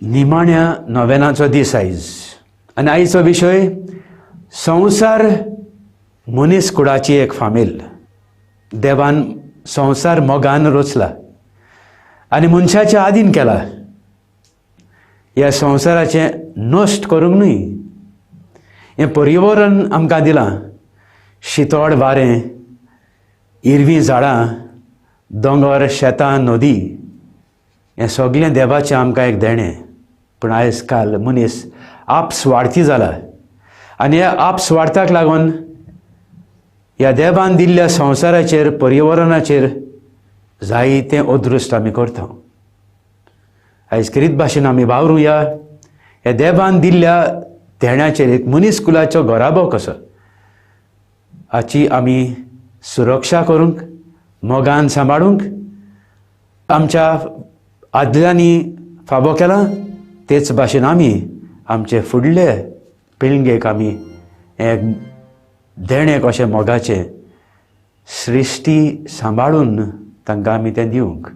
निमाण्या नोवेनाचो दीस आयज आनी आयचो विशय संवसार मनीस कुळाची एक फामील. देवान संवसार मोगान रचला आनी मनशाच्या आदीन केला. ह्या संवसाराचें नश्ट करूंक न्हय. हें पर्यावरण आमकां दिलां, शितोड वारें, हिरवीं झाडां, दोंगर, शेतां, नदी, हें सगळें देवाचें आमकां एक देणें. पूण आयज काल मनीस आपस्वार्थी जाला आनी ह्या आपस्वार्थाक लागून ह्या देवान दिल्ल्या संवसाराचेर, पर्यावरणाचेर जायतें अदृश्ट आमी करता. आयज खेरीत भाशेन आमी वावरुया ह्या देवान दिल्ल्या देण्याचेर. एक मनीस कुलाचो घराबो कसो हाची आमी सुरक्षा करूंक, मोगान सांबाळूंक आमच्या आदल्यांनी फावो केला, तेच भाशेन आमी आमचे फुडले पिळगेक आमी एक देणें कशें मोगाचें सृश्टी सांबाळून तांकां आमी तें दिवंक.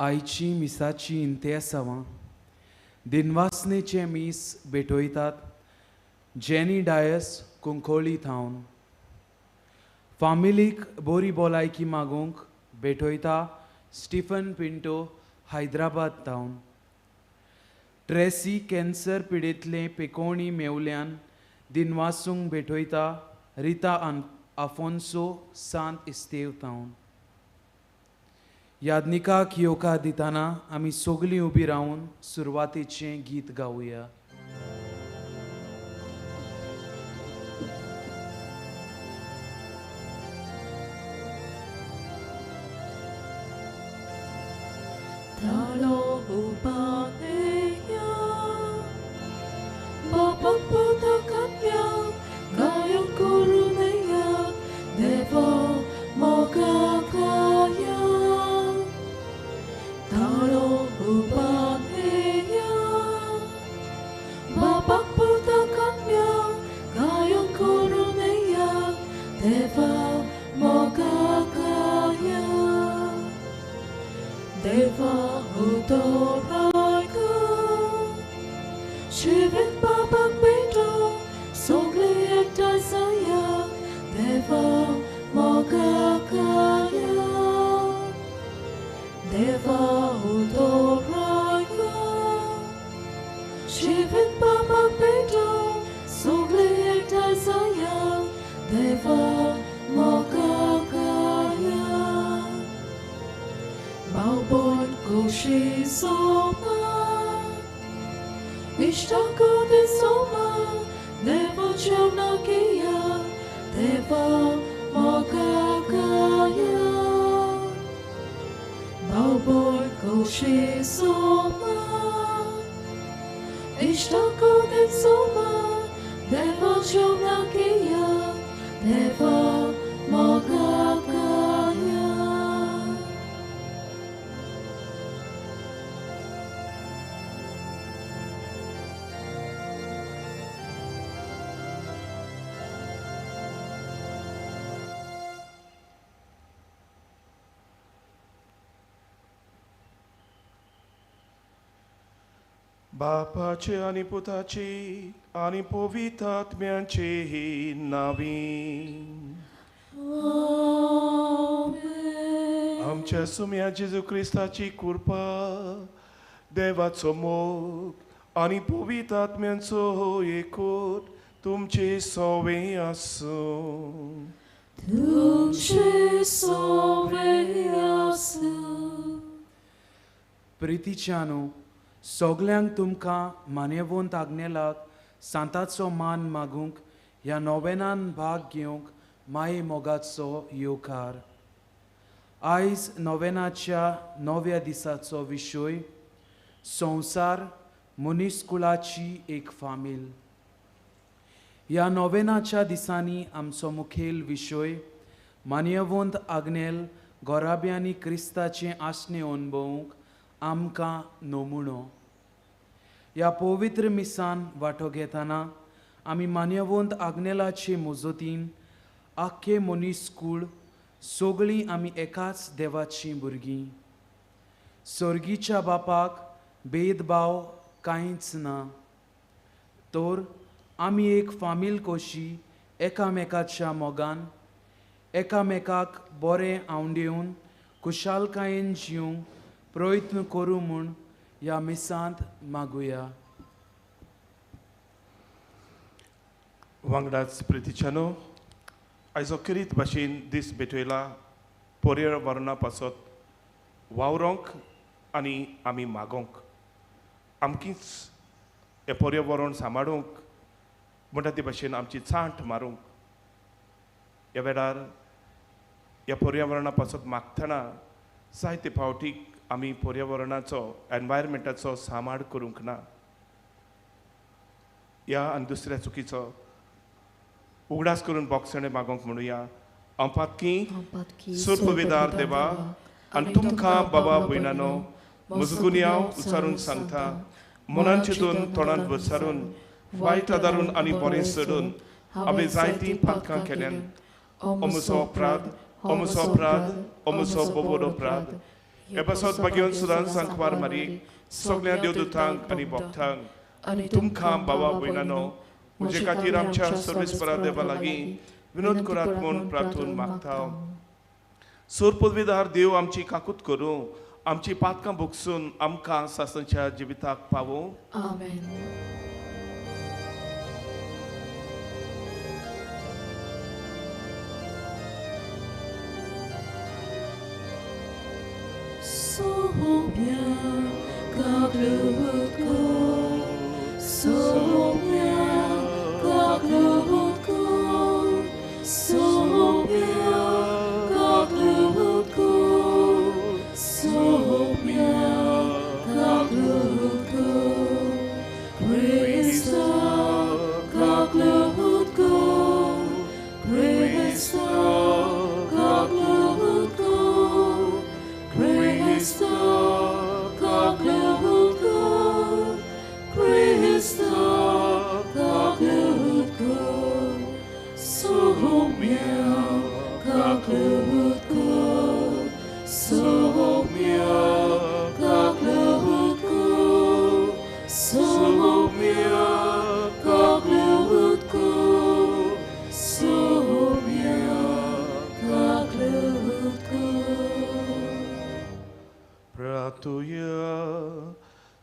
आयची मिसाची इंतेसांवां दिनवासनेचें मीस भेटयतात जेनी डायस कुंकोळी थावन. फामिलीक बोरी भलायकी मागूंक भेटयता स्टिफन पिंटो हैदराबाद थावन. ट्रेसी कॅन्सर पिडेंतलें पेकोणी मेवल्यान दिनवासूंक भेटयता रिता आफोन्सो सांत इस्तेव थावन. यादनिकाक येवकार दितना आमी सगळीं उबी रावन सुरवातेचें गीत गावया. बापाचे आनी पुताचे आनी पवित्र आत्म्याचे नांवी. आमच्या सुम्या जेजू क्रिस्ताची कृपा, देवाचो मोग आनी पवित्र आत्म्यांचो एकवट तुमचे सवे आसूं. तुमचे सवे आसूं. प्रितीच्यानू, सगल्यांक तुमकां मान्यवंत आग्नेलाक सांताचो मान मागूंक ह्या नोवेनान भाग घेवंक माये मोगाचो येवकार. आयज नोवेनाच्या नव्या दिसाचो विशय संवसार मनीसकुळाची एक फामील. ह्या नोवेनाच्या दिसांनी आमचो मुखेल विशय मान्यवंत आग्नेल गोराब्यांनी क्रिस्ताचें आसणें अणभवूंक आमकां नमुनो. ह्या पवित्र मिसान वांटो घेतना आमी मान्यवंत आग्नेलाचे मजतीन आख्खे मनीसकूळ सगळीं आमी एकाच देवाचीं भुरगीं. सर्गीच्या बापाक भेदभाव कांयच ना, तर आमी एक फामील कशी एकामेकाच्या मोगान एकामेकाक बरें आंवडेवन खुशालकायेन जिवंक प्रयत्न करूं म्हूण ह्या मिसांत मागुया. वांगडाच प्रितीच्यानो, आयजो किरीत भाशेन दीस भेटयला पर्यावरणा पासत वावरोंक आनी आमी मागोंक. आमकीच हें पर्यावरण सांबाळूंक म्हणटा ते भाशेन आमची चांट मारूंक. ह्या वेळार ह्या पर्यावरणा पासत मागतना जायते फावटी आमी पर्यावरणाचो एनवायरमेंटाचो सांबाळ करूंक ना. ह्या आनी दुसऱ्या चुकीचो उगडास करून बोगसणें मागोवंक म्हणुया. हांव पातकी सुरपविदार देवा आनी तुमकां बाबा भयणानो म्हजो गुन्यांव उच्चारून सांगता, मनान चिंतून तोंडान वसारून वायट आदारून आनी बरें सोडून हांवें जायतीं पातकां केल्यान. अमुसो अपराध, अमुसो अपराध, अमुसो बोबोड अपराध. हे पासत भाग्यवन सुदान सांकवार मारी सगळ्या देवदूतांक आनी भक्तांक तुमकां बाबा भयणानो म्हजे खातीर आमच्या सर्वेस्परा देवा लागीं विनोद करात म्हूण प्रार्थून मागता. सूर पदवीदार देव आमची काकूत करूं, आमची पातकां भोगसून आमकां सासणच्या जिविताक पावों. आमेन.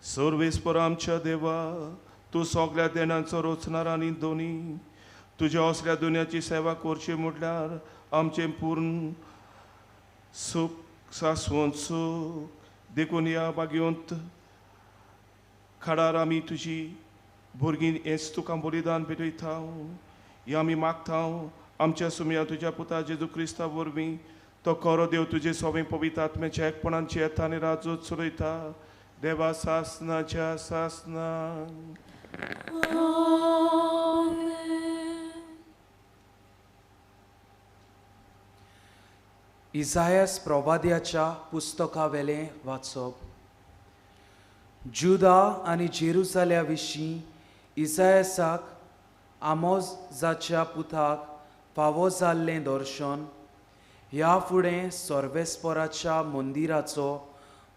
सर्वेस्पर आमच्या देवा, तूं सगळ्या देणांचो रचणार आनी दोनी तुज्या असल्या दुनियाची सेवा करची म्हटल्यार आमचें पूर्ण सूख सासवंत सूख. देखून ह्या बागेंत खाडार आमी तुजी भुरगीं हेंच तुका बलिदान भेटयता. ह्या आमी मागता आमच्या सुमया तुज्या पुता जेजू क्रिस्ता वरवीं तो खरो देव तुजे सोबे पवित्र आत्म्याच्या एकपणान येता आनी राजूच चलयता. देवा सासनाच्या सासना. इसायास प्रवाद्याच्या पुस्तकावेलें वाचप. जुदा आनी जेरुजाल्या विशीं इसायासाक आमोजाच्या पुताक फावो जाल्लें दर्शन. ह्या फुडें सर्वेस्पराच्या मंदिराचो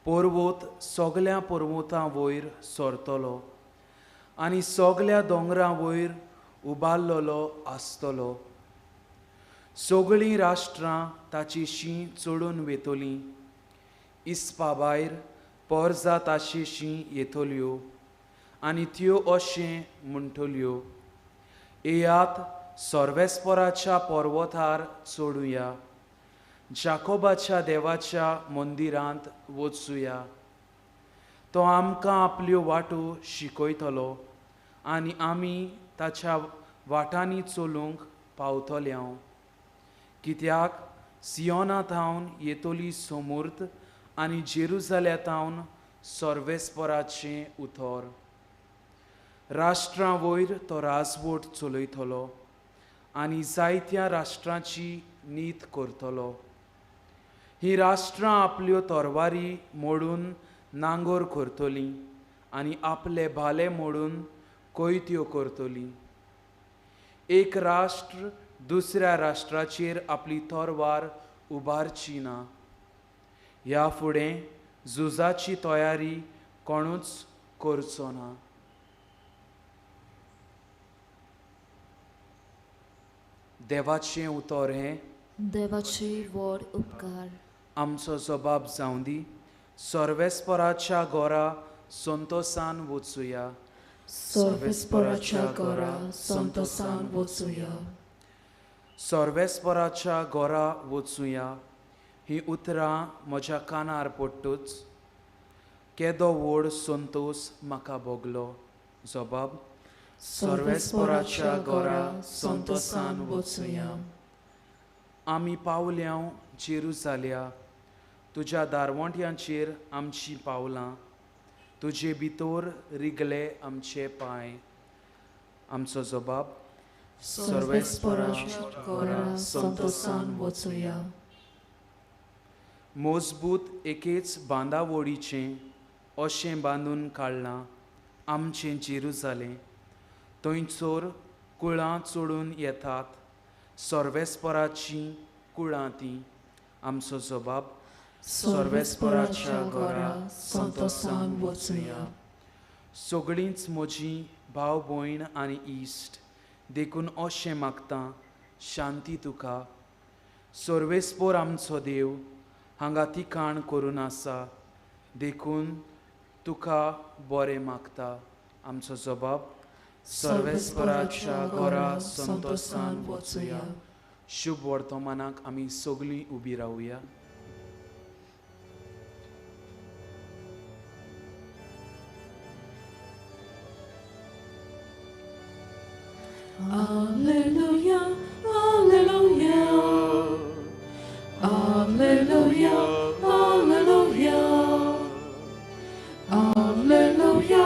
पर्वत सगळ्या पर्वतां वयर सरतलो आनी सगळ्या दोंगरां वयर उबारलेलो आसतलो. सगळीं राष्ट्रां ताची शीं चडून वेतलीं. इस्पा भायर पोरजा ताशेशी येतल्यो आनी त्यो अशें म्हणटल्यो, येयात सर्वेस्पराच्या पर्वतार चडुया, जाकोबाच्या देवाच्या मंदिरांत वचुया. तो आमकां आपल्यो वाटो शिकयतलो आनी आमी ताच्या वाटांनी चलूंक पावतले. कित्याक सियोना थावन येतली सोमूर्त आनी जेरुजाल्या थावन सर्वेस्पराचें उतर. राष्ट्रां वयर तो राजवट चलयतलो आनी जायत्या राष्ट्रांची नीत करतलो. हीं राष्ट्रां आपल्यो तरवारी मोडून नांगोर करतलीं आनी आपले भाले मोडून कोयत्यो करतलीं. एक राष्ट्र दुसऱ्या राष्ट्राचेर आपली तरवार उबारची ना. ह्या फुडें झुजाची तयारी कोणूच करचो ना. देवाचें उतर हें देवाचे व्हड उपकार. आमचो जबाब जावं दी. सर्वेस्पराच्या गोरा संतोसान वचुया. सर्वेस्पराच्या गोरा संतोसान वचुया. सर्वेस्पराच्या गोरा वचुया ही उतरां म्हज्या कानार पडटूच केदो व्हड संतोस म्हाका भोगलो. जबाब सर्वेस्पराच्या गोरा संतोसान वचुया. आमी पावल्या जेरुजाल्या, तुज्या दारवंट्यांचेर आमचीं पावलां, तुजे भितर रिगले आमचे पांय. आमचो जबाब सर्वेस्पराच्या गोरा संतोसान वचुया. मजबूत एकेच बांदावळीचें अशें बांदून काडलां आमचें जेरुजालें. थंयसर कुळां चडून येतात, सर्वेस्पराचीं कुळां तीं. आमचो जबाब सर्वेस्पराच्या गोरा संतोसान वचुया. सगळींच म्हजीं भाव भयण आनी इश्ट, देखून अशें मागतां, शांती तुका. सर्वेस्पोर आमचो देव हांगा तिकाण करून आसा, देखून तुका बरें मागता. आमचो जबाब सर्वेस्पराच्या गोरा संतोसान वचुया. शुभ वर्तमानाक आमी सगळीं उबी रावया. Alleluia, alleluia, alleluia, alleluia, alleluia,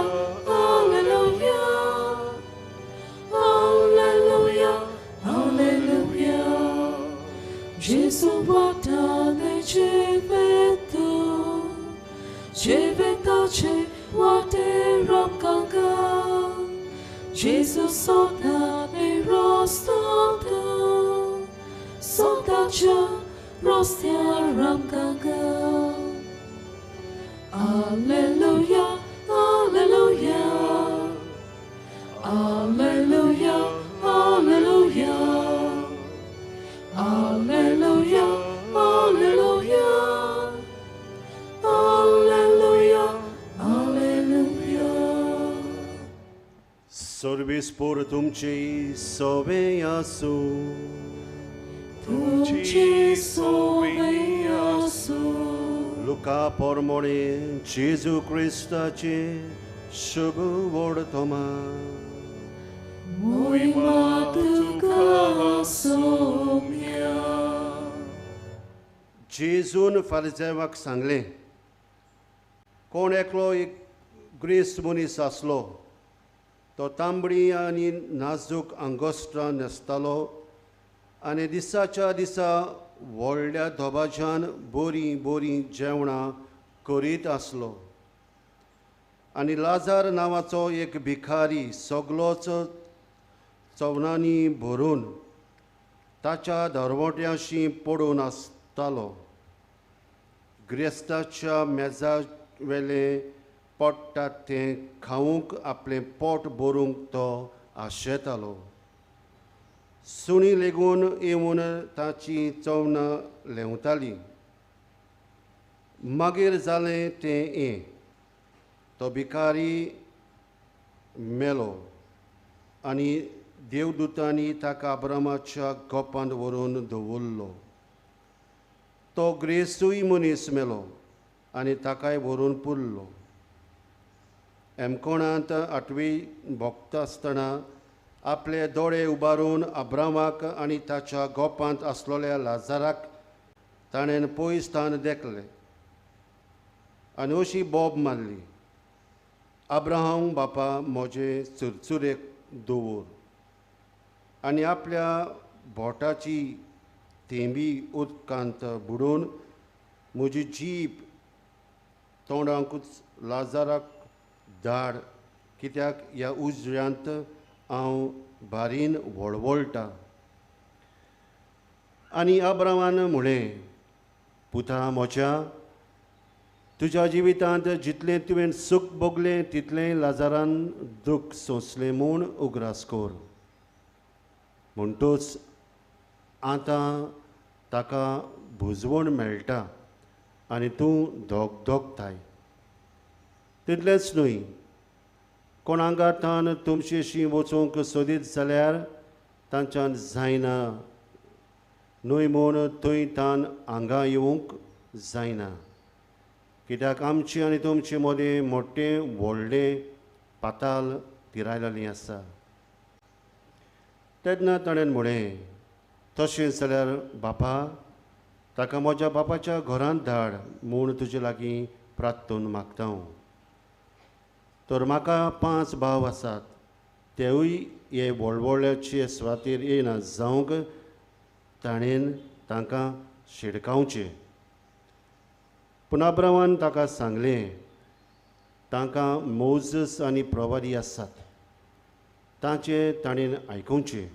alleluia, alleluia, alleluia. Gesù guardane ceveto, cevetace guarderò canga. Gesù sota e rostota, sotacia rostia ramganga. Alleluia, alleluia, alleluia, alleluia, alleluia, alleluia, alleluia, alleluia. सर्वेस्पोर तुमचे सोवे आसू. तुमचे सोवे आसू. लुका पोरमोणे जेजू क्रिस्ताचे शुभ वर्तमान. मोहिमा तुका सोम्या. जेजून फारिजेवाक सांगलें, कोण एकलो एक ग्रेस्त मनीस आसलो, तो तांबडी आनी नाजूक आंगोस्त्रां न्हेसतालो आनी दिसाच्या दिसा व्हडल्या धोबाच्यान बरीं बरीं जेवणां करीत आसलो. आनी लाजार नांवाचो एक भिखारी सगलोच चवनांनी भरून ताच्या दरवट्याशी पडून आसतालो. ग्रेस्ताच्या मेजा वेलें पडटा तें खावंक आपलें पोट भरूंक तो आशेतालो. सुणी लेगून येवन ताची चवनां ल्हेंवताली. मागीर जालें तें हें, तो भिकारी मेलो आनी देवदूतांनी ताका अब्रामाच्या गोपांत व्हरून दवरलो. तो ग्रेसूय मनीस मेलो आनी ताकाय व्हरून पुरलो. एमकोणांत आठवी भोगता आसतना आपले दोळे उबारून अब्रामाक आनी ताच्या गोपांत आसलेल्या लाजाराक ताणें पयस तान देखलें आनी अशी बोब मारली, अब्राहम बापा म्हजे चुरचुरेक दवर आनी आपल्या बोटाची थेंबी उदकांत बुडोवन म्हजी जीब तोंडाकूच लाजाराक धाड, कित्याक ह्या उजव्यांत हांव भारीन वळवळटा. आनी अब्राहमान म्हळें, पुता म्हज्या, तुज्या जिवितांत जितलें तुवें सूख भोगलें तितलें लाजारान दूख सोंसलें म्हूण उगडास कर. म्हणटूच आतां ताका भुजवण मेळटा आनी तूं धोगधोगताय. तितलेंच न्हय, कोण आंगातान तुमचेशी वचूंक सोदीत जाल्यार तांच्यान जायना न्हय म्हूण थंय तान हांगा येवंक जायना, कित्याक आमचे आनी तुमचे मदें मोटें व्हडलें पाताल तिरायलेलें आसा. तेन्ना ताणें म्हळें, तशें जाल्यार बापा ताका म्हज्या बापाच्या घरांत धाड म्हूण तुजे लागीं प्रार्थना मागता हांव. तर म्हाका 5 भाव आसात, तेवूय हे वळवळ्याचे सुवातेर येयना जावंक ताणें तांकां शिडकावचें. पूण अब्राहमान ताका सांगलें, तांकां मोझस आनी प्रवादी आसात, तांचें ताणें आयकुचें.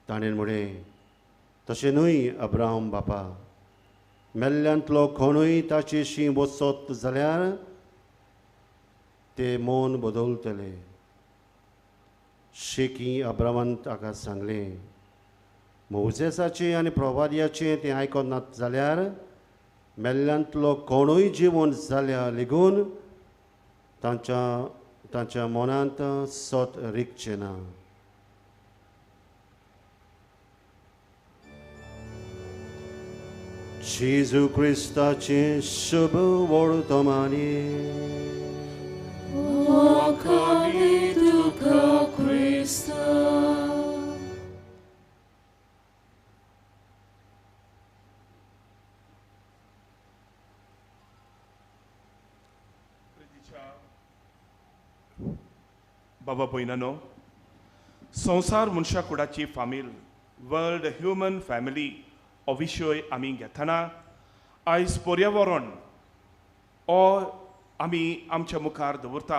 ताणें म्हळें, तशें न्हय अब्राहम बापा, मेल्ल्यांतलो कोणूय ताचेशी वचत जाल्यार ते मन बदलतले. शेकी अब्राहमान ताका सांगलें, मोझेसाचें आनी प्रवाद्याचें तें आयकनात जाल्यार मेल्ल्यांतलो कोणूय जिवन जाल्यार लेगून तांच्या तांच्या मनांत सत रिगचें ना. जेजू क्रिस्ताचें शुभ वर्तमानी. वाखाणी तुका क्रिस्ता. बाबा भयणांनो, संवसार मनशा कुडाची फामील, वर्ल्ड ह्युमन फॅमिली हो विशय आमी घेतना आयज पर्यावरण हो आमी आमच्या मुखार दवरता.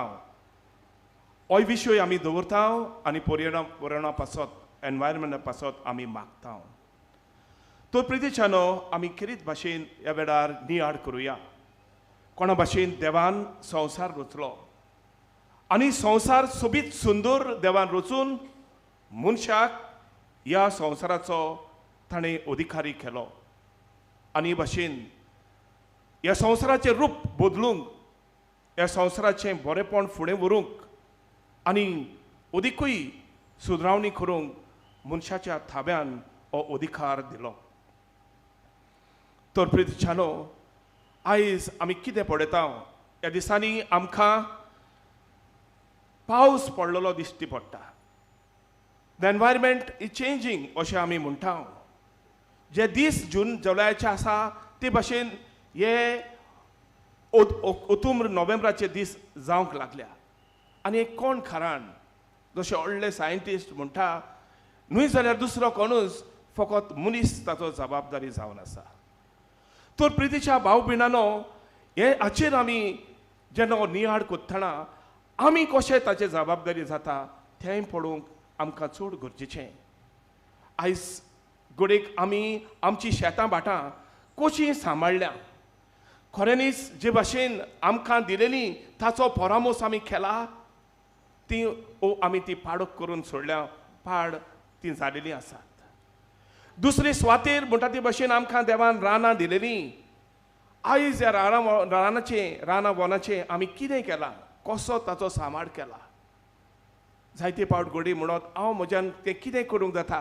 होय विशय आमी दवरता आनी पर्यावरणा पासत, एनवायरमेंटा पासत आमी मागता. तर प्रितीच्यानो, आमी खेरीत भाशेन ह्या वेळार नियाळ करुया. कोणा भाशेन देवान संवसार रचलो आनी संवसार सोबीत सुंदर देवान रचून मनशाक ह्या संवसाराचो ताणें अधिकारी केलो आनी भाशेन ह्या संवसाराचें रूप बदलूंक, ह्या संवसाराचें बरेंपण फुडें व्हरूंक आनी अदिकूय सुदरावणी करूंक मनशाच्या थाब्यान हो अधिकार दिलो. तर प्रितीच्यानो, आयज आमी कितें पळयता, ह्या दिसांनी आमकां पावस पडलेलो दिश्टी पडटा. The environment is changing अशें आमी म्हणटा. जे दीस जून जुलयाचे आसा ते भाशेन हे ऑक्टोबर नोव्हेंबराचे दीस जावंक लागल्या. आनी कोण कारण जशे व्हडले सायंटिस्ट म्हणटा न्हय जाल्यार दुसरो कोणूच, फकत मनीस ताचो जबाबदारी जावन आसा. तर प्रितीच्या भाव भयणांनो, हे हाचेर आमी जेन्ना नियाळ करतना आमी कशें ताचे जबाबदारी जाता तेंय पळोवंक आमकां चड गरजेचें. आयज घडयेक आमी आमची शेतां भाटां कशीं सांबाळ्ळ्या, खऱ्यांनीच जे भाशेन आमकां दिलेली ताचो परामोस आमी केला, ती आमी ती पाडक करून सोडल्या, पाड ती जालेली आसात. दुसरी सुवातेर म्हणटा ते भाशेन आमकां देवान रानां दिलेलीं, आयज ह्या रानाचें राना वनाचें आमी कितें केलां, कसो ताचो सांबाळ केला? जायते पावट घोडी म्हणत हांव म्हज्यान तें कितें करूंक जाता,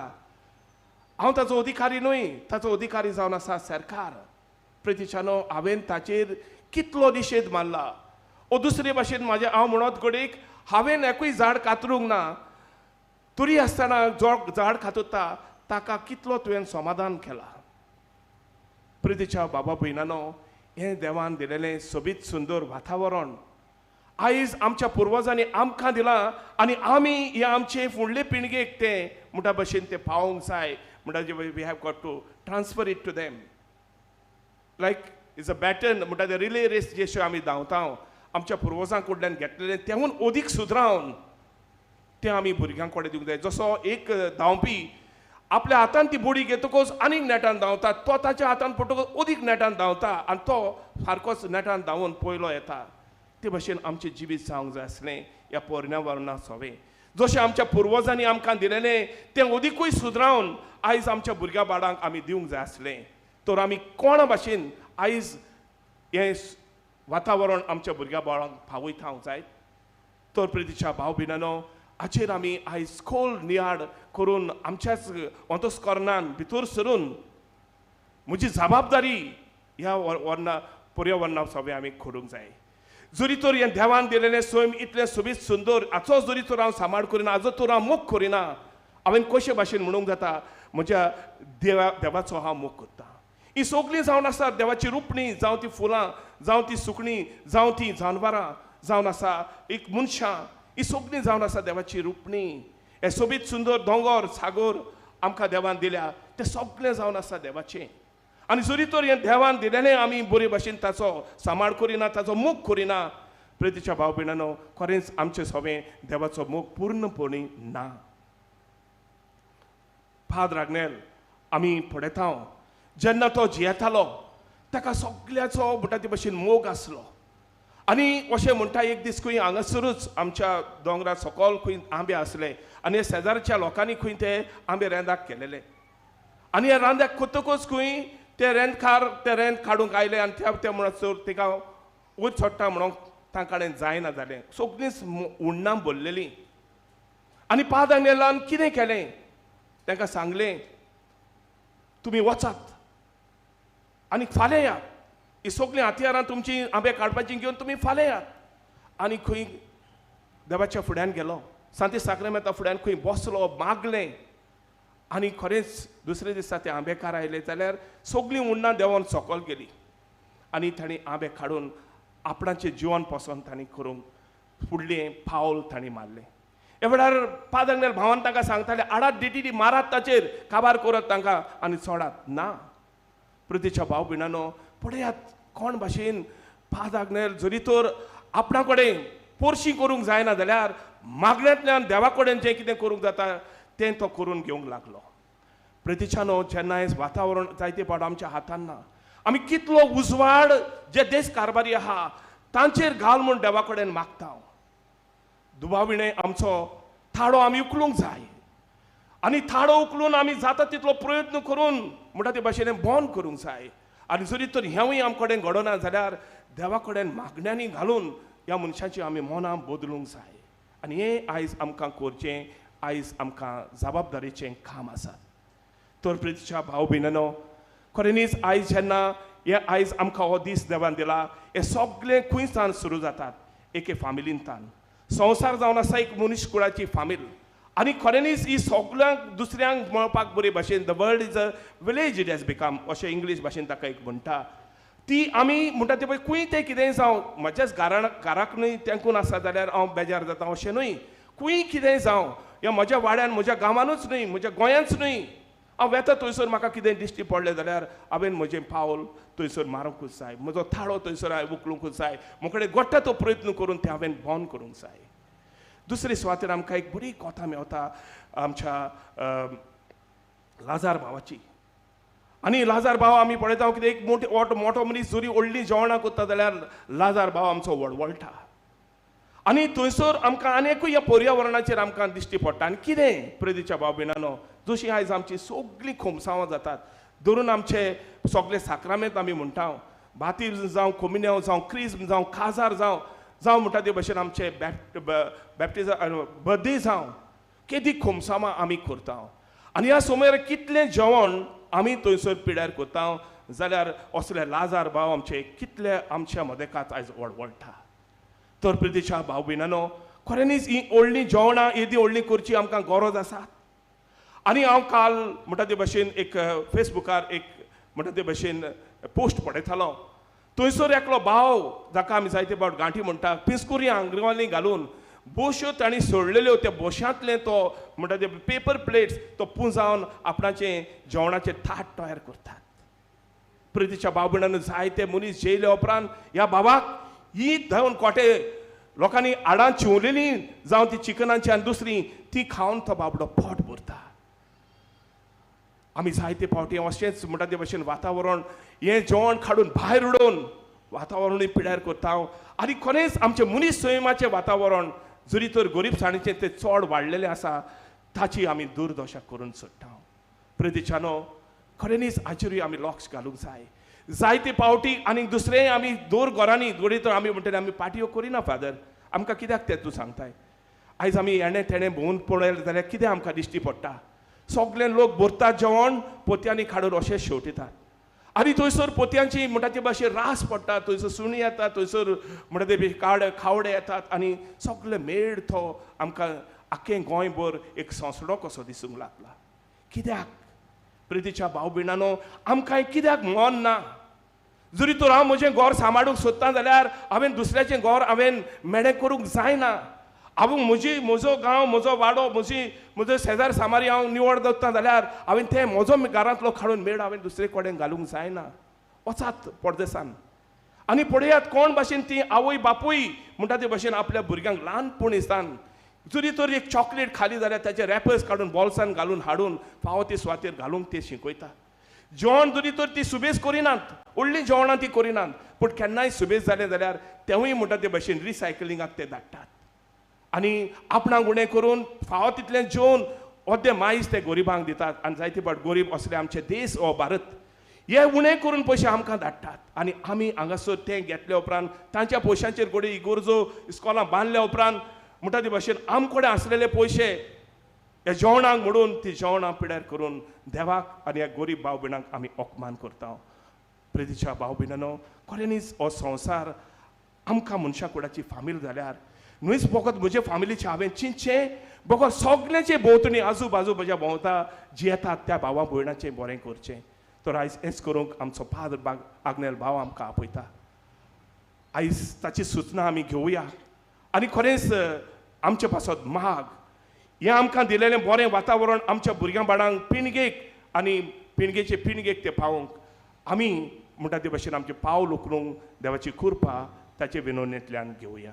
हांव ताचो अधिकारी न्हय, ताचो अधिकारी जावन आसा सरकार. प्रतिशानो हांवें ताचेर कितलो निशेध मारला. ओ दुसरे भाशेन म्हाजें हांव म्हणत घडयेक हांवें एकूय झाड कातरूंक ना, तरी आसतना जो झाड कातरता ताका कितलो तुवें समाधान केला. प्रितीच्या बाबा भयणानो, हें देवान दिलेलें सोबीत सुंदर वातावरण आयज आमच्या पुर्वजांनी आमकां दिलां आनी आमी हे आमचे फुडले पिळगेक तें म्हणटा भशेन तें पावोवंक जाय. म्हणटा we have got to transfer it to them like is a baton. म्हणटा ते रिले रेस जे आमी धांवता आमच्या पुर्वजां कडल्यान घेतलेलें तेवून अदीक सुदरावन तें आमी भुरग्यां कडेन दिवंक जाय. जसो एक धांवपी आपल्या हातान ती बोडी घेतकच आनीक नेटान धांवता, तो ताच्या हातान पडटकच अदीक नेटान धांवता आनी तो सारकोच नेटान धांवून पयलो येता. ते भशेन आमचें जिवीत जावंक जाय आसलें ह्या पर्यावरणा सोवें. जशें आमच्या पुर्वजांनी आमकां दिलेलें तें अदिकूय सुदरावन आयज आमच्या भुरग्यां बाळांक आमी दिवंक जाय आसलें. तर आमी कोणा भाशेन आयज हें वातावरण आमच्या भुरग्यां बाळांक पावयता जायत. तर प्रितीच्या भाव भयणानो, हाचेर आमी आयज खोल नियाळ करून आमच्याच अंतस्करणान भितर सरून म्हजी जबाबदारी ह्या वर्णा पर्यावरणा सगळें आमी करूंक जाय. जरी तर हें देवान दिलेलें सैम इतलें सोबीत सुंदर हाचो जरी तर हांव सांबाळ करिना, हाजो तर हांव मोग करिना, हांवें कशे भाशेन म्हणूंक जाता म्हज्या देवाचो हांव मोग करता. ही सगळीं जावन आसा देवाची रुपणी, जावं ती फुलां, जावं ती सुकणीं, जावं ती जानवरां, जावन आसा एक मनशां, ही सगळीं जावन आसा देवाची रुपणी. हे सोबीत सुंदर दोंगर सागर आमकां देवान दिल्या तें सगळें जावन आसा देवाचें. आनी जरी तर हें देवान दिलेलें आमी बरे भाशेन ताचो सांबाळ करिना, ताचो मोग करिना, प्रितीच्या भाव भयणानो, खरेंच आमचें सगळें देवाचो मोग पूर्णपणी ना. फादर आग्नेल आमी पळयता जेन्ना तो जियेतालो ताका सगळ्याचो म्हणटा ते भशेन मोग आसलो. आनी अशें म्हणटा एक दीस खंय हांगासरूच आमच्या दोंगरा सकयल खंय आंबे आसले आनी शेजारच्या लोकांनी खंय ते आंबे रेंदाक केलेले आनी ह्या रांद्याक करतकच खंय ते रेंदकार ते रेंद काडूंक आयले आनी ते म्हणसर तिका वयर चडटा म्हणून तांकां कडेन जायना जालें, सगळींच उण्णां भरलेलीं. आनी पाद आग्नेलान कितें केलें, तांकां सांगलें तुमी वचात आनी फाल्यां यात, ही सगळीं हत्यारां तुमची आंबे काडपाची घेवन तुमी फाल्यां यात. आनी खंय देवाच्या फुड्यान गेलो, सांती साक्रामेंता फुड्यान खंय बसलो, मागलें आनी खरेंच दुसरे दिसा ते आंबेकार आयले जाल्यार सगळीं उण्णां देंवन सकयल गेली आनी तांणी आंबे काडून आपणाचें जिवन पसंत तांणी करूंक फुडलें पावल तांणी मारलें. ह्या वेळार पाद आग्नेल भावान तांकां सांगताले आडात डिटी मारात ताचेर काबार करात तांकां आनी सोडात. ना, प्रितीच्या भाव भयणानो, पळयात कोण भाशेन पाद आग्नेल जरी तर आपणा कडेन पोरशी करूंक जायना जाल्यार मागण्यांतल्यान देवा कडेन जें कितें करूंक जाता तें तो करून घेवंक लागलो. प्रितीच्यानो, जेन्ना हें वातावरण जायते पावट आमच्या हातान ना, आमी कितलो उजवाड जे देश कारभारी आहा तांचेर घाल म्हूण देवा कडेन मागता. दुबाविणें आमचो थाडो आमी उखलूंक जाय आनी थाडो उखलून आमी जाता तितलो प्रयत्न करून म्हणटा ते भाशेन बंद करूंक जाय. आनी जरी तर हेंवूय आम कडेन घडना जाल्यार देवा कडेन मागण्यांनी घालून ह्या मनशाची आमी मनां बदलूंक जाय. आनी हें आयज आमकां करचें, आयज आमकां जबाबदारीचें काम आसा. तर प्रितीच्या भाव भयणानो, खऱ्यांनीच आयज जेन्ना हें आयज आमकां हो दीस देवान दिला, हें सगळें खंयसान सुरू जातात, एके फामिलींतान. संवसार जावन आसा एक मनीस कुळाची फामील आनी खऱ्यांनीच ही सगळ्यांक दुसऱ्यांक मेळपाक बरे भाशेन the world is a village it has become अशें इंग्लीश भाशेन ताका एक म्हणटा. ती आमी म्हणटा ते पळय खंय तें कितेंय जावं, म्हज्याच घराक न्हय तेंकून आसा जाल्यार हांव बेजार जाता अशें न्हय, खंय कितेंय जावं, ह्या म्हज्या वाड्यान म्हज्या गांवानूच न्हय, म्हज्या गोंयांच न्हय, हांव वेता थंयसर म्हाका कितें दिश्टी पडलें जाल्यार हांवें म्हजें पावल थंयसर मारूंकूच जाय, म्हजो थाळो थंयसर हांवें उखलूंकूच जाय, म्हजे कडेन घडटा तो प्रयत्न करून तें हांवें बंद करूंक जाय. दुसरे सुवातेर आमकां एक बरी कथा मेवता आमच्या लाजार भावाची. आनी लाजार भाव आमी पळयता कितें एक मोठो मनीस जरी व्हडलीं जेवणां करता जाल्यार लाजार भाव आमचो वळवळटा. आनी थंयसर आमकां आनी एकूय ह्या पर्यावरणाचेर आमकां दिश्टी पडटा. आनी कितें प्रेदीच्या भाव भयणानो, जशीं आयज आमची सगळीं खोमसांवां जातात धरून आमचे सगळे साक्रामेंत आमी म्हणटा, बातीज जावं, कोमिन्यांव जावं, क्रिज्म जावं, काजार जावं, जावं म्हणटा ते भशेन आमचे बॅप्टिजम बर्थडे जावं, केदी खोमसामां आमी करता. आनी ह्या समयार कितलें जेवण आमी थंयसर पिड्यार करता जाल्यार असले लाजार भाव आमचे कितले आमच्या मदेकात आयज वळवळटा. तर प्रितीच्या भाव भयणांनो, खऱ्यांनीच ही व्हडलीं जेवणां येदी व्हडलीं करची आमकां गरज आसा. आनी हांव काल म्हणटा ते भशेन एक फेसबुकार एक म्हणटा ते भशेन पोस्ट पळयतालो. थंयसर एकलो भाव जाका आमी जायते फावट गांठी म्हणटा, पिस्कुरी आंगरवाली घालून बोश्यो तांणी सोडलेल्यो, त्या बोशांतलें तो म्हणटा ते पेपर प्लेट्स तो पुंजावन आपणाचें जेवणाचें थाट तयार करतात. प्रितीच्या भाव भयणांनो, जायते मनीस जेयले उपरांत ह्या भावाक ही धवन कोटे लोकांनी आडां चिवलेलीं जावं ती चिकनाची आनी दुसरी ती खावन तो बाबडो पोट भरता. आमी जायते फावटी अशेंच म्हणटा ते भशेन वातावरण हें जेवण काडून भायर उडोवन वातावरणूय पिड्यार करता. आनी खरेंच आमचें मनीस सैमाचें वातावरण जरी तर गरीबसाणीचें तें चड वाडलेलें आसा, ताची आमी दुर्दशा करून सोडटा. प्रितीच्यानो, खऱ्यांनीच हाचेरूय आमी लक्ष घालूंक जाय. जायते फावटी आनी दुसरें आमी दोर घरांनी घडये तर आमी म्हणटले आमी पार्टयो करिना फादर, आमकां कित्याक तें तूं सांगताय. आयज आमी हेणें तेणें भोंवून पळयलें जाल्यार कितें आमकां दिश्टी पडटा, सगळे लोक भरतात जेवण पोतयांनी काडून अशें शेवटितात. आनी थंयसर पोतयांची म्हणटा ते भाशेन रास पडटा, थंयसर सुणी येतात, थंयसर म्हणटा ते कावडे येतात आनी सगळे मेळ तो आमकां आख्खें गोंयभर एक संसडो कसो दिसूंक लागला. कित्याक प्रितीच्या भाव भयणांनो, आमकां कित्याक मन ना? जरी तर हांव म्हजें घर सांबाळूंक सोदता जाल्यार हांवें दुसऱ्याचें घर हांवें मेडें करूंक जायना. हांव म्हजी म्हजो गांव, म्हजो वाडो, म्हजो शेजार सामारी हांव निवड दवरता जाल्यार हांवें तें म्हजो घरांतलो काडून मेळ हांवें दुसरे कडेन घालूंक जायना. वचात परदेसान आनी पळयात कोण भाशेन ती आवय बापूय म्हणटा ते भाशेन आपल्या भुरग्यांक ल्हानपणी सान जरी तर एक चॉकलेट खाली जाल्यार ताचे रॅपर्स काडून बॉल्सान घालून हाडून फावो ते सुवातेर घालूंक ते शिकयता. जेवण जरी तर ती सुबेज करिनात, व्हडलीं जेवणां ती करिनात, पूण केन्नाय सुबेज जालें जाल्यार तेवूय म्हणटा ते भाशेन रिसायकलिंगाक ते धाडटात आनी आपणाक उणें करून फावो तितलें जेवन अर्दें मायज ते गरिबांक दितात. आनी जायते फावट गरीब असले आमचे देश हो भारत हे उणें करून पयशे आमकां धाडटात आनी आमी हांगासर तें घेतल्या उपरांत तांच्या पयशांचेर घडये इगर्जो इस्कॉलां बांदल्या उपरांत म्हणटा ते भाशेन आमकडे आसलेले पयशे ह्या जेवणाक म्हणून ती जेवणां पिड्यार करून देवाक आनी ह्या गरीब भाव भयणांक आमी अपमान करता. प्रितीच्या भाव भयणांनो, खऱ्यांनीच हो संवसार आमकां मनशा कुडाची फामील जाल्यार न्हूच फकत म्हजे फामिलीचें हांवें चिंतचें, बगर सगळ्यांचे भोंवतणी आजू बाजू म्हज्या भोंवता जी येतात त्या भावा भयणाचें बरें करचें. तर आयज हेंच करूंक आमचो फादर आग्नेल भाव आमकां आपयता. आयज ताची सुचना आमी घेवया आनी खरेंच आमचे पासत माग हें आमकां दिलेलें बरें वातावरण आमच्या भुरग्यां बाळांक पिणगेक आनी पिणगेचे पिणगेक ते पावोवंक आमी म्हणटा ते भाशेन आमचें पावल उखलूंक देवाची कृपा ताचे विनवणेंतल्यान घेवया.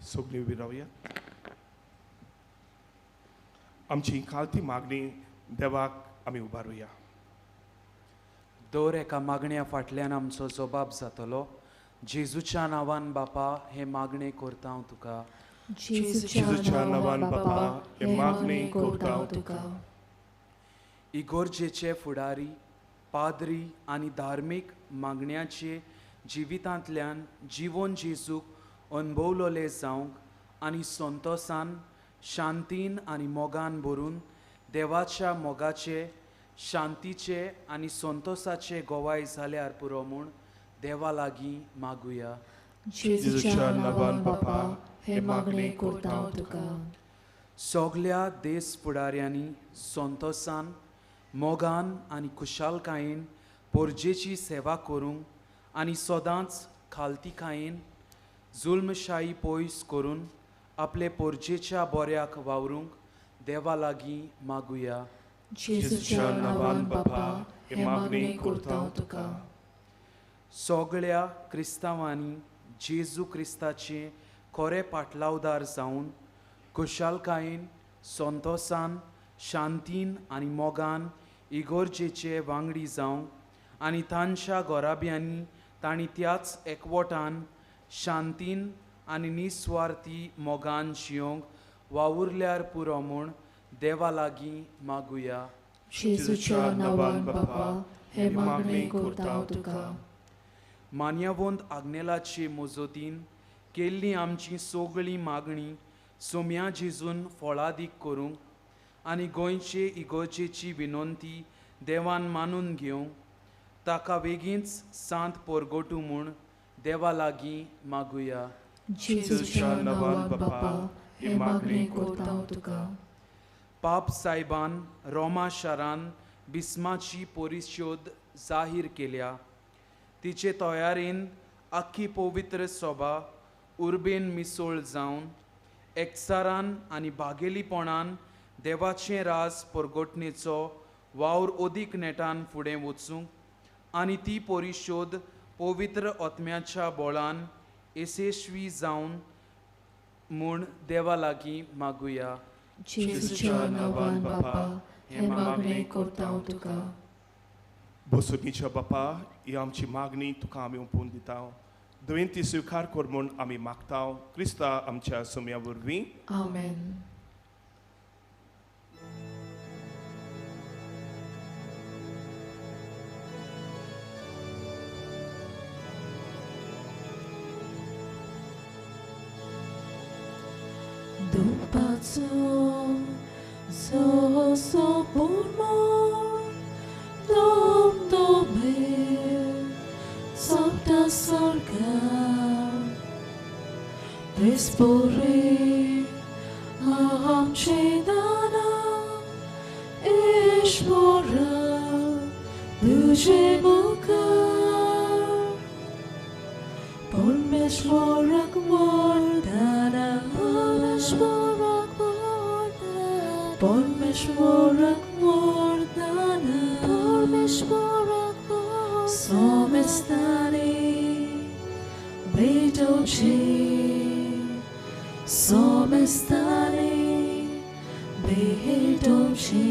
सगळीं उबी रावया. आमची खालती मागणी देवाक आमी उबारुया. दर एका मागण्या फाटल्यान आमचो जबाब जातलो. जेजूच्या नांवान बापा हे मागणे करता हांव तुका. जेजूच्या नांवान बापा हे मागणे करता हांव तुका. इगोर्जेचे फुडारी, पाद्री आनी धार्मीक मागण्याचे जिवितांतल्यान जिवन जेजूक अणभवलोले जावंक आनी संतोसान, शांतीन आनी मोगान भरून देवाच्या मोगाचे, शांतीचे आनी संतोसाचे गोवाय जाल्यार पुरो म्हूण देवा लागीं मागुया. जेजूच्या नांवान बापा हे मागणे करता हांव तुका. सगल्या देश फुडाऱ्यांनी संतोसान, मोगान आनी खुशालकायेन पोरजेची सेवा करूंक आनी सदांच खालतीकायेन जुल्मशाही पयस करून आपले पोरजेच्या बऱ्याक वावरूंक देवा लागीं मागुया. जेजूच्या नांवान बापा हे मागणे करता हांव तुका. सगळ्या क्रिस्तांवांनी जेजू क्रिस्ताचे खरे पाटलावदार जावन खुशालकायेन, संतोसान, शांतीन आनी मोगान इगोर्जेचे वांगडी जावंक आनी तांच्या घराब्यांनी तांणी त्याच एकवटान शांतीन आनी निस्वार्थी मोगान जियोंक वावुरल्यार पुरो म्हूण देवा लागीं मागुया. जेजूच्या नांवान बापा हे मागणें करता तुका. मान्यवंत आग्नेलाचे मजतीन केल्ली आमची सगळी मागणी सोम्या जेजून फळादीक करूंक आनी गोंयचे इगर्जेची विनंती देवान मानून घेवंक ताका बेगीनच सांत परगटू म्हूण देवा लागीं मागुया. जेजूच्या नांवान बापा हे मागणें करता तुका. पाप सायबान रोमा शारान बिस्माची परिशोध जाहीर केल्या. तिचे तयारेन आख्खी पवित्र सभा उर्बेन मिसोळ जावन एकचारान आनी भागेलीपणान देवाचें राज परगटणेचो वावर अदीक नेटान फुडें वचूंक आनी ती परिशोध पवित्र आत्म्याच्या बळान येशस्वी जावन म्हूण देवा लागीं मागुया. जेजूच्या नांवान बापा हे मागणें करता तुका. बोसुकीच्या बापा ही आमची मागणी तुका आमी ओंपून दिता. तुवें ती स्विकार कर म्हूण आमी मागता क्रिस्ता आमच्या सोम्या वरवीं. आमेन. Dupazo, so so por mor, dom dobe, sopta sorga, Despore, aham chedana, ishmora, duje mukar, Pormeshmorak mordana, Pormeshmorak mordana, Pormeshmorak mordana, Pormeshmorak mordana, Somestani, Bedoche, Somestani, Bedoche.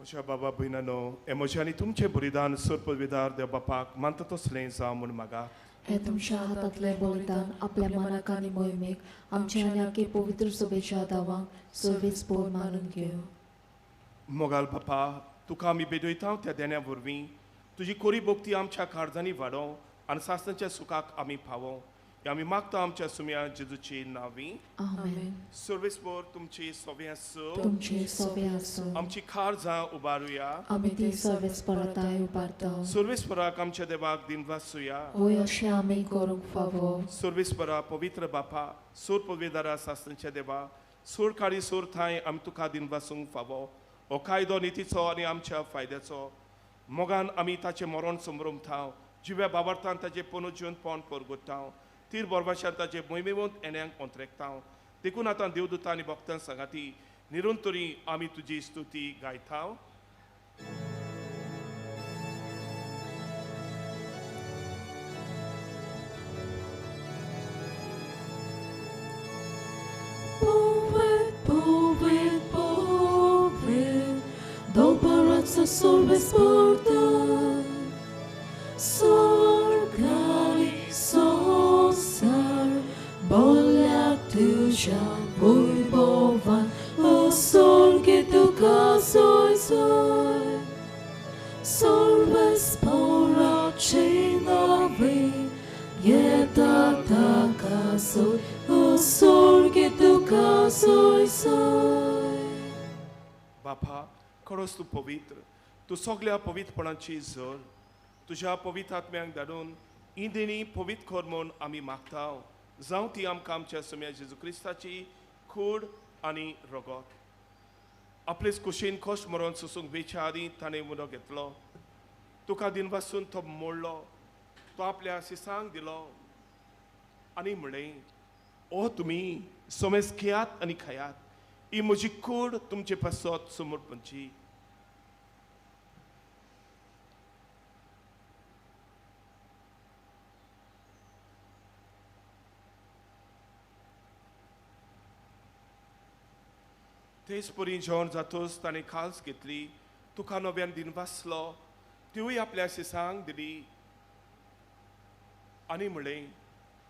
म्हज्या बाबा भयणानो हे म्हजें आनी तुमचें बलिदान सर्पविदार देव बापाक मानता तसलें जावं म्हूण मागा. हे तुमच्या हातांतलें बलिदान आपल्या मनाक आनी मोहिमेक आमच्या आनी आखे पवित्र सभेच्या दावांक सर्वीस पोर मानून घेवं. मोगाल बापा तुका आमी बेदयता त्या देण्या वरवीं तुजी कोरी भक्ती आमच्या काळजांनी वाडोवं आनी सासणाच्या सुखाक आमी पावोवं हे आमी मागता आमच्या सुम्या जेजूची नांवी. आमेन. सर्वेस्पर तुमची सोबे आसूं. तुमची सोबे आसूं. आमची काळजां उबारुया. आमी ती सर्वेस्पराताय उबारता. सर्वेस्पराक आमच्या देवाक दिनवासुया. वय अशें आमी करूंक फावो. सर्वेस्परा पवित्र बापा सोर पविदारा सासणाच्या देवा सोर काळी सोर थांय आमी तुका दिनवासूंक फावो. हो कायदो नितीचो आनी आमच्या फायद्याचो मोगान आमी ताचें मरण समरमताव जिव्या बाबार्थान ताचें पुनर्जीवन पोन परगुट्टाव तीर बोरवाशान ताचे मोहिमेवंत येण्यांक ओंत्रेकताव. देखून आतां देवदूतां आनी भक्तां सांगाती निरंतरी आमी तुजी स्तुती गायताव. Poet, poet, doparazza sorbe sporta, sorgani sosar, bolla tuja voi bovan, o sorge tu soi soi, sorbe spora cenovi, yeta taka soi, o sorge tu soi soi. बापा खरोच तूं पवित्र, तूं सगल्या पवित्रपणाची झर. तुज्या पवित्र आत्म्यांक धाडून ही देणी पवित्र कर म्हूण आमी मागता. जावं ती आमकां आमच्या सोम्या जेजू क्रिस्ताची कूड आनी रगत. आपलेच कुशीन कश्ट मरोन सोसूंक वेच्या आदीं ताणें उदक घेतलो, तुका दिनवासून तो मोडलो, तो आपल्या शिसांक दिलो आनी म्हणलें, ओ तुमी सोमेस घेयात आनी खायात, ही म्हजी कूड तुमचे पासत समर्पणची. तेच परी जेवण जातच ताणें खाल्स घेतली, तुका नव्यान दिन वाचलो, तिवूय आपल्या शिसांक दिली आनी म्हणलें,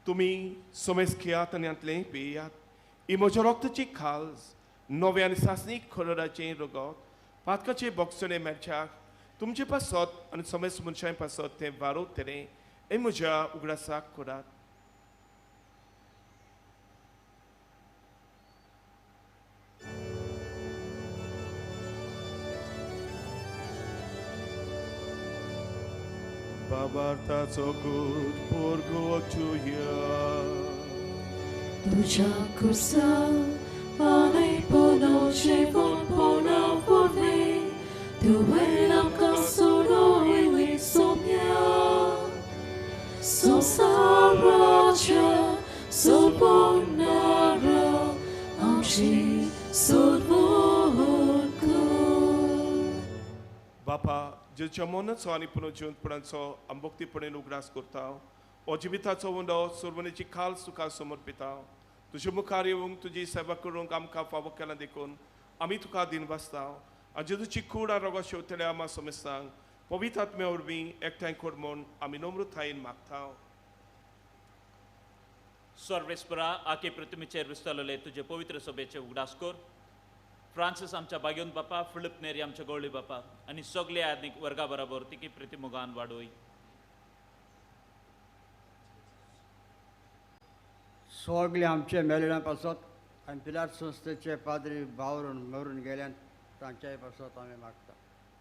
तुमी समेस खेयात आनी हांतलें पियात, ही म्हज्या रोगताची खाल्स, नव्या आनी सासणीक खरडाचें रगत, पातकाचें बोगसणें मेळच्याक तुमचे पासत आनी समेस मनशां पासत तें वारोवतलें, हें म्हज्या उगडासाक करात. बाबार्थाचो गूट पोरगोचुया तुझ्या कुर्सा आनी पुनर्जीवनपणा वरवीं तुवें आमकां सोडयली सोम्या संवसाराच्या सोडवणारा आमची सोडवण कर. बापा, जेच्या मनाचो आनी पुनर्जिवंतपणाचो आंबोक्तीपणेन उगडास करता, हो जिविताचो उंडो सुरवणेची खाल तुका समर्पिता. तुजे मुखार येवंक तुजी सेवा करूंक आमकां फावो केला देखून आमी तुका दिन वाचता. आनी जेजूची कूड आनी रोगो शेवतल्या आमा समेस्तांक पवित्र आत्म्या वरवीं एकठांय कर म्हूण आमी नम्रतायेन मागता. सर्वेस्परा, आके प्रतिमेचेर विसरलेले तुजे पवित्र सभेचे उगडास कर. फ्रांसीस आमच्या बागेवन बापा, फिलिप नेरी आमच्या गवळी बापा आनी सगळे आधुनीक वर्गा बराबर तिकी प्रतिमुगान वाडोय. सगळे आमचे मेल्ल्या पासत आनी पिलार संस्थेचे पाद्री बावरून मरून गेल्यान तांच्याय पासत आमी मागता.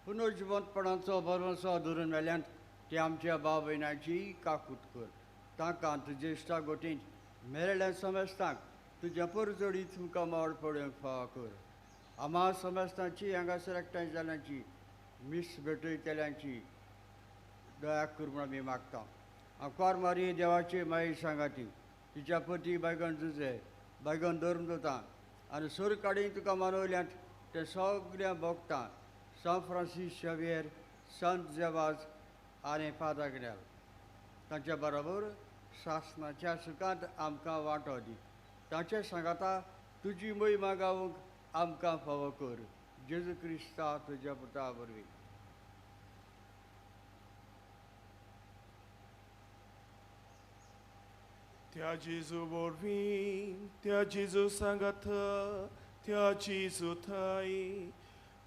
पुनर्जिवंतपणाचो भरवंसो धरून मेल्यान ते आमच्या भाव भयणांची काकूत कर. तांकां तुजे इश्टा गोटींत मेळ्ळ्या समेस्तांक तुज्या परजोडी तुमकां मावड पडोवंक फावो कर. आमा समेस्तांची हांगासर एकठांय जाल्यांची मीस भेटयतल्यांची दया कर म्हूण आमी मागता. आंकवार मारी देवाची माई सांगाती तिच्या पती बायगण जुजे बायगण धरून जाता आनी सूर काडी तुका मानवल्यांत ते सगळ्या भोगता. सांत फ्रांसीस शावियर, संत जेवाज आनी फादर ग्नेल तांच्या बरोबर सासणाच्या सुखांत आमकां वांटो दी. तांचे सांगाता तुजी मोहिमा गावंक आमकां फावो कर. जेजू क्रिस्ता तुज्या पुता वरवीं. त्या जेजू वरवीं, त्या जेजू सांगात, त्या जेजू थाय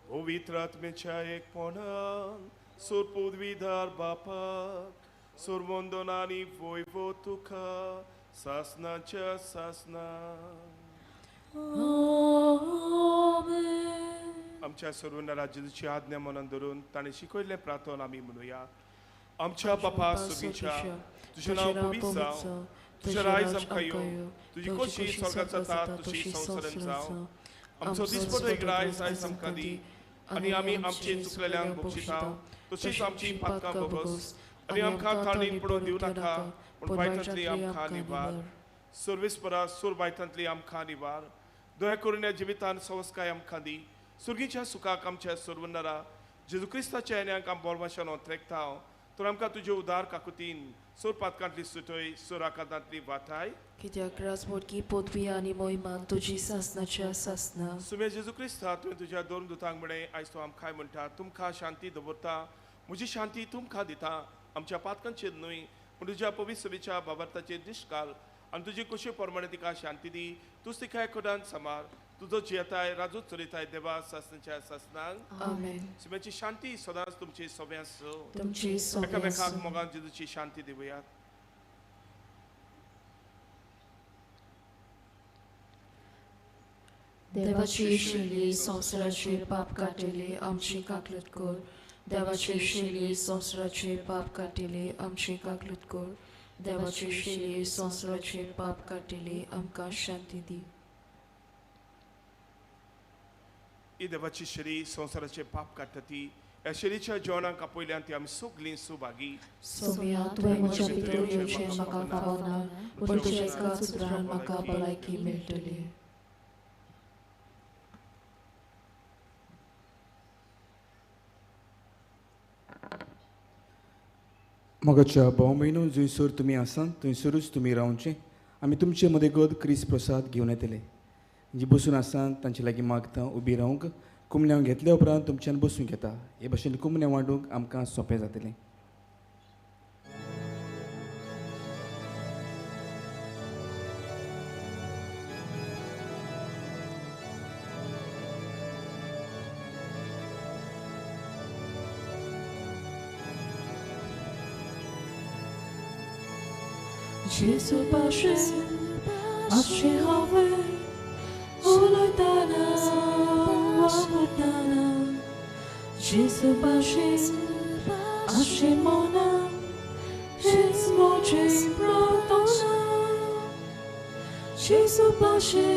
पवित्र आत्म्याच्या एकपणान सुरपुदवीदार बापाक सुरवंदन आनी वैभव तुका सासणाच्या सासणा. आमच्या सर्वनारा जेजूची आज्ञा मनान धरून ताणें शिकयल्लें प्रार्थना आमी म्हणुया. आमच्या बापा सुगीच्या, तुजें नांव पवित्र जावं, तुजें रायज आमकां येवं, तुजी खोशी स्वर्गांत जाता तशी संवसारांत जावं. आमचो दिसपटो एक रायज आयज आमकां दी आनी आमी आमचे चुकलेल्यांक बक्षिता तशीच आमची पातकां भोगस आनी आमकां ताणीन पडोवन दिवं नाका, पूण वायटांतली आमकां निवार. सर्वेस्परा, सूर वायटांतली आमकां निवार. दया करून ह्या जिवितान सवस्काय आमकां दी. सुर्गीच्या सुखाक आमच्या सर्वनारा जेजू क्रिस्ताच्या येण्याक आम बोरमाशान ओंत्रेकता तर आमकां तुजे उदार काकुतीन सूर पातकांतली सुटय, सूर आकांतांतली वाटाय. कित्याक राजमोडकी पदवी आनी मोहिमा तुजी सासणाच्या सासणा. सुम्या जेजू क्रिस्ता, तुवें तुज्या दोन दुतांक म्हणें, आयज तूं आमकां म्हणटा, तुमकां शांती दवरता, म्हजी शांती तुमकां दिता. आमच्या पातकांचेर न्हय पूण तुज्या पवित्र सभेच्या बाबार्थाचेर दिश्ट घाल आनी तुजी कुशी प्रमाणे तिका शांती दी. तूंच तिका एकोदान समार, तुजो जियेताय राजूच चलयताय देवा सासणाच्या सासणाक. आमेन. सुम्याची शांती सदांच तुमची सोब्या आसूं. तुमची एकामेकाक मोगान जेजूची शांती दिवयात. देवाची शिली संवसाराचे पाप काडटली आमची काकलत कर. देवाची शिली संवसाराचे पाप काडटली आमची काकलत कर. देवाची शिली संवसाराचे पाप काडटली आमकां शांती दी. ही देवाची शरी संवसाराचे पाप काडटा ती ह्या शरीच्या जेवणाक आपयल्यान ती आमी सगळीं सुभागी. सोम्या, तुवें म्हज्या भितर येवचें म्हाका फावना, पूण तुज्या एकाच उतरान म्हाका भलायकी मेळटली. मोगाच्या भाव भयणो, जंयसर तुमी आसात थंयसरूच तुमी रावचें. आमी तुमचे मदें गद क्रिस्त प्रसाद घेवन येतले. जी बसून आसा तांचे लागीं मागता उबी रावंक. कुमण्यांव घेतल्या उपरांत तुमच्यान बसूंक येता. हे भाशेन कुमण्यांव वांटूंक आमकां सोंपें जातलें. Jesu paše, ashe have, uloitana, wavutana. Jesu paše, ashe mona, his moche protona. Jesu paše,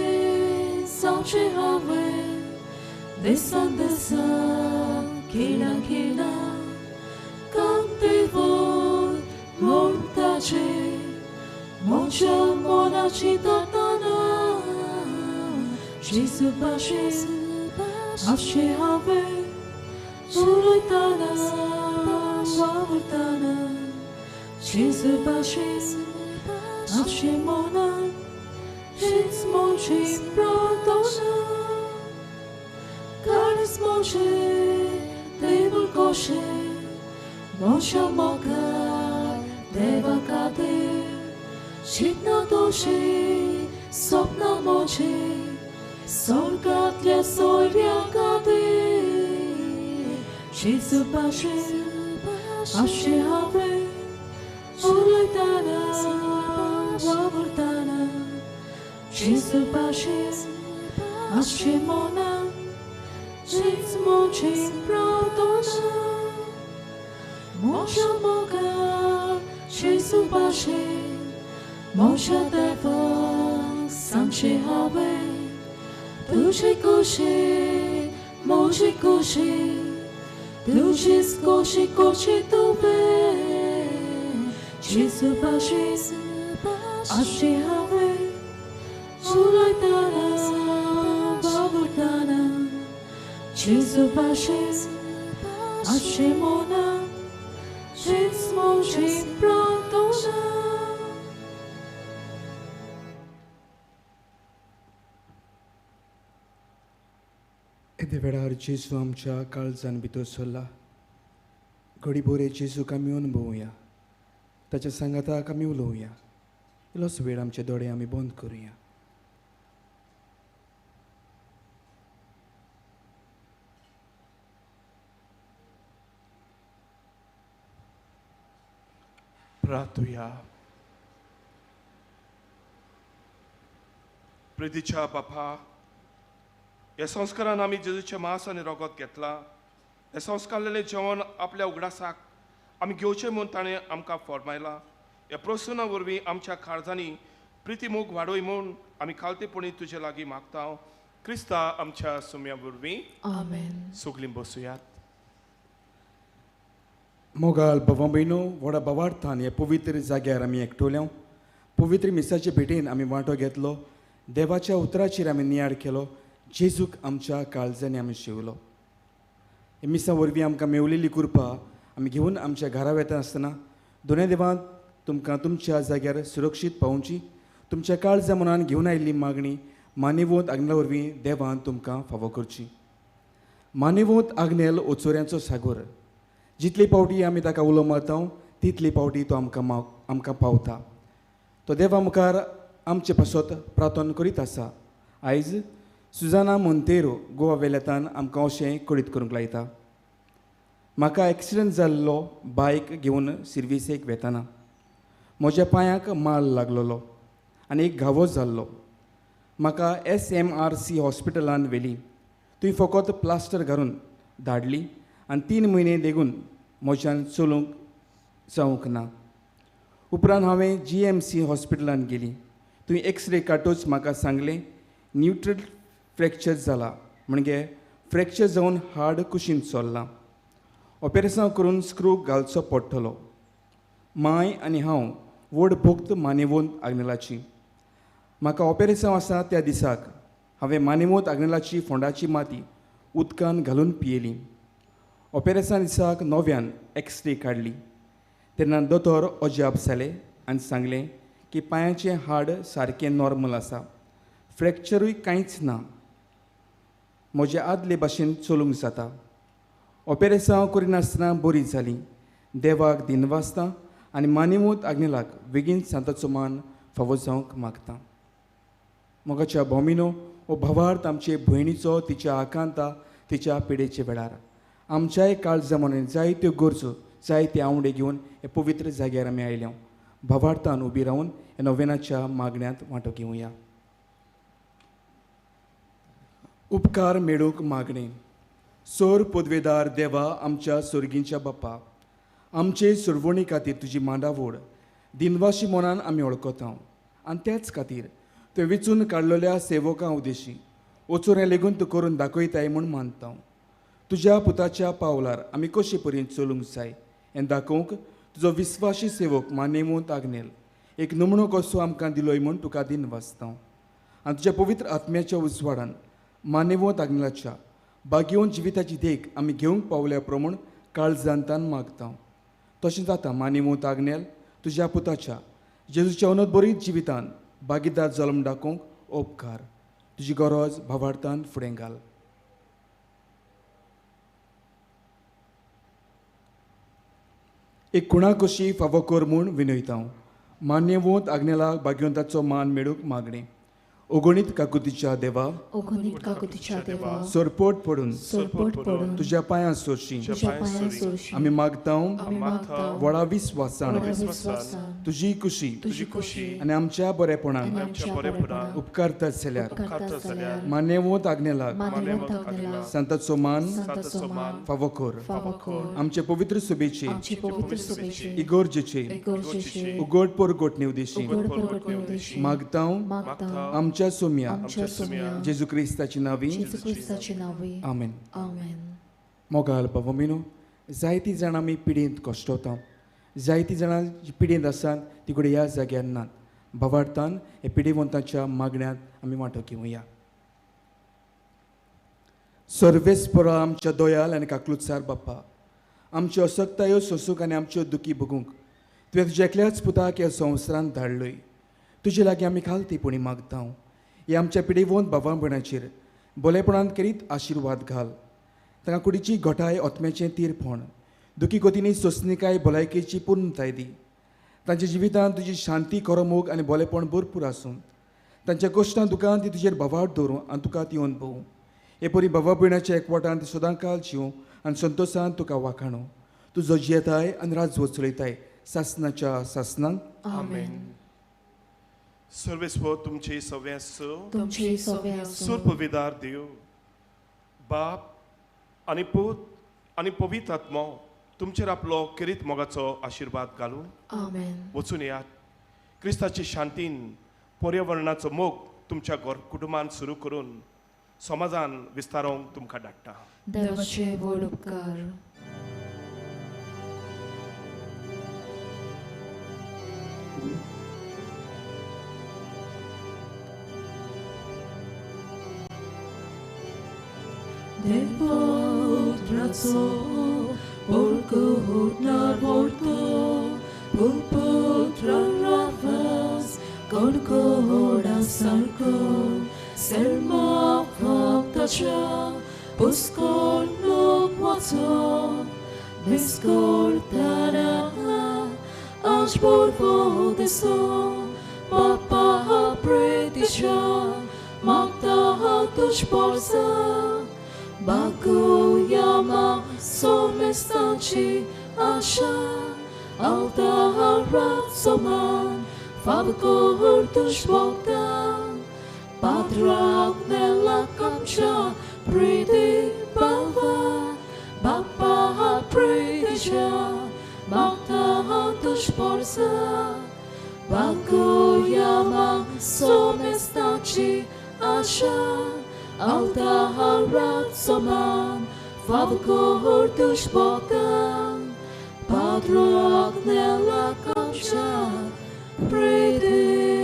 sache have, desan desan, kila kila, cante vol, montache. Mocha mona chitatana, Jesu paše, ashe have, uloitana, wavutana. Jesu paše, ashe mona, his moche protona. Carnes moche, table koshe, mocha moka, devakate. Chitna doshe, sopna moche, sorgatlia soiriakate. Jesu paše, ashe have, uloitana, wavurtana. Jesu paše, ashe mona, his moche protona. Mocha moka, Jesu paše, Moshe deva sanche have, tuje koshe, Moshe koshe, tuje koshe koshe tuve. Jesu paše, ashe have, uloitana, wavutana. Jesu paše, ashe mona, his moche protona. येदे वेळार जेजू आमच्या काळजान भितर सरला. घडी बोरे जेजूक आमी अनुभवुया, ताच्या सांगाताक आमी उलोवया. इल्लोसो वेळ आमचे दोळे आमी बंद करुया. प्रार्थुया. प्रितीच्या बापा, ह्या संस्कारान आमी जेजूचें मांस आनी रगत घेतलां. हें संस्कारलेलें जेवण आपल्या उगडासाक आमी घेवचें म्हूण ताणें आमकां फॉर्मायलां. ह्या प्रसन्ना वरवीं आमच्या काळजांनी प्रितीमोग वाडोय म्हूण आमी खालतेपणी तुजे लागीं मागता. क्रिस्ता आमच्या सुम्या वरवीं. आमेन. सगळीं बसुयात. मोगाल भावा भयणो, व्हडा भावार्थान ह्या पवित्र जाग्यार आमी एकटोल्या. पवित्र मिसाचे भेटेन आमी वांटो घेतलो. देवाच्या उतराचेर आमी नियाळ केलो. जेजूक आमच्या काळजांनी आमी शिवलो. मिसा वरवीं आमकां मेवलेली कृपा आमी घेवन आमच्या घरा वेता आसतना दोनूय देवान तुमकां तुमच्या जाग्यार सुरक्षीत पावोवची. तुमच्या काळजा मनान घेवन आयिल्ली मागणी मानेवंत आग्नेला वरवीं देवान तुमकां फावो करची. मानेवंत आग्नेल ओचोऱ्यांचो सागोर. जितले पावटी आमी ताका उलो मारता तितले पावटी तो आमकां पावता. तो देवा मुखार आमचे पासत प्रार्थना करीत आसा. आयज सुजाना मोंतेरो गोवा वेल्यातान आमकां अशें कळीत करूंक लायता. म्हाका एक्सिडंट जाल्लो बायक घेवन सिर्विसेक वेताना म्हज्या पांयाक माल लागलोलो आनी एक घावो जाल्लो. म्हाका SMRC हॉस्पिटलान व्हेली. थंय फकत प्लास्टर घालून धाडली आनी 3 म्हयने देगून म्हज्यान चलूंक जावंक ना. उपरांत हांवें GMC हॉस्पिटलान गेली. थंय एक्सरे काडटूच म्हाका सांगलें न्यूट्रल फ्रॅक्चर जाला, म्हणजे फ्रॅक्चर जावन हाड कुशीन चल्लां. ऑपेरेसांव करून स्क्रू घालचो पडटलो. मांय आनी हांव व्हड भक्त मानेवंत आग्नेलाची. म्हाका ऑपेरेसांव आसा त्या दिसाक हांवें मानेवंत आग्नेलाची फोंडाची माती उदकान घालून पियेली. ऑपेरेसां दिसाक नव्यान एक्सरे काडली तेन्ना दोतोर अजाप जाले आनी सांगलें की पांयाचें हाड सारकें नॉर्मल आसा, फ्रॅक्चरूय कांयच ना. म्हजे आदले भाशेन चलूंक जाता. ऑपेरेसांव करिनासतना बरी जाली. देवाक दिनवासता आनी मानेवंत आग्नेलाक बेगीन सांताचो मान फावो जावंक मागता. मोगाच्या भोमिनो हो भावार्थ आमचे भयणीचो तिच्या आकांता तिच्या पिडेच्या वेळार आमच्याय काळजा मनान जायत्यो गरजो जायते आंवडे घेवन हे पवित्र जाग्यार आमी आयल्या. भावार्थान उबी रावन ह्या नोवेनाच्या मागण्यांत वांटो घेवया. उपकार मेळूंक मागणें. सोर पदवेदार देवा आमच्या सोर्गींच्या बापा, आमचे सुरवणी खातीर तुजी मांडावड दिनवाशी मनान आमी वळखता आनी त्याच खातीर तुवें वेंचून काडलेल्या सेवकां उदेशी वचून हें लेगून तूं करून दाखयताय म्हूण मानता. तुज्या पुताच्या पावलार आमी कशे परीन चलूंक जाय हें दाखोवंक तुजो विस्वाशी सेवक मानेवंत आग्नेल एक नमणो कसो आमकां दिलोय म्हूण तुका दिनवासता. आनी तुज्या पवित्र आत्म्याच्या उजवाडान मानेवंत आग्नेलाच्या भाग्यवंत जिविताची देख आमी घेवंक पावल्या प्रमाण काळजांतान मागता. तशेंच आतां मानेवंत आग्नेल तुज्या पुताच्या जेजूच्या अनत बरीच जिवितान भागीदार जल्म दाखोवंक उपकार. तुजी गरज भावार्थान फुडें घाल. एक कुणा कशी फावो कर म्हूण विनयता. मान्यवंत आग्नेलाक भाग्यवंताचो मान मेळूंक मागणें. ओगणीत काकुतीच्या देवा, ओगणीत काकुतीच्या देवा, सरपट पडून तुज्या पांयां सोरशी आमी मागता. व्हडा विस्वासान तुजी खुशी आनी आमच्या बरेपणाक उपकारता जाल्यार मान्यवंत आग्नेलाक सांताचो मान फावो कर. आमचे पवित्र सभेचे इगर्जेचे उगड परगटणे उदेशी मागता. आमच्या सोम्या जेजू क्रिस्ताची नावी आमेन. मोगाल बाबा, जायतीं जाणां आमी पिडेंत कश्टवता, जायतीं जाणां जी पिडेंत आसात ती कडेन ह्या जाग्यार नात. भावार्थान हे पिडेवंताच्या मागण्यांत आमी वांटो घेवया. सर्वेस्परा आमच्या दोयाल आनी काकलुतसार बाप्पा, आमच्यो असक्तायो सोसूंक आनी आमच्यो दुखी भोगूंक तुवें तुज्या एकल्याच पुताक ह्या संवसारांत धाडलोय. तुजे लागीं आमी खालतीपणी मागता. हे आमच्या पिडेवंत भावा भयणाचेर बोलेपणान करीत आशिर्वाद घाल. तांकां कुडीची घटाय, आत्म्याचें तीरपण, दुखी गतींनी सोंसणीकाय, भलायकेची पूर्णताय दी. तांच्या जिवितांत तुजी शांती, खरो मोग आनी बोलेपण भरपूर आसूं. तांच्या कश्टां दुकान ती तुजेर भावार्थ दवरूं आनी तुका ती अणभवूं. हे परी भावा भयणाच्या एकवटान ती सदांकाल जिवूं आनी संतोशान तुका वाखाणू. तुजो जियेताय आनी राजवट चलयताय सासनाच्या सासनाक. आमेन. सर्वेस्पर तुमचे सवे आसूं, सुरपविदार देव बाप आनी पूत आनी पवित्र आत्मो तुमचेर आपलो खेरीत मोगाचो आशिर्वाद घालूं. वचून येयात. क्रिस्ताचे शांतीन पर्यावरणाचो मोग तुमच्या घर कुटुंबान सुरू करून समाजान विस्तारोवंक तुमकां धाडटा. देवाचे व्हड उपकार. Devotrazo, porco porto, pulpotra rafas, corcora sarco, serma factacha, puscorno quato, miscortara, ashborbo deso, papa predisha, magda tushborza. Baguyama somestanchi asha alta soman favkor tushbogdan patrak nella kamcha pridi bava bapa predisha magda tushborza. Baguyama somestanchi asha Alta soman, favkor tushbotan, padrok nella kamcha, pridi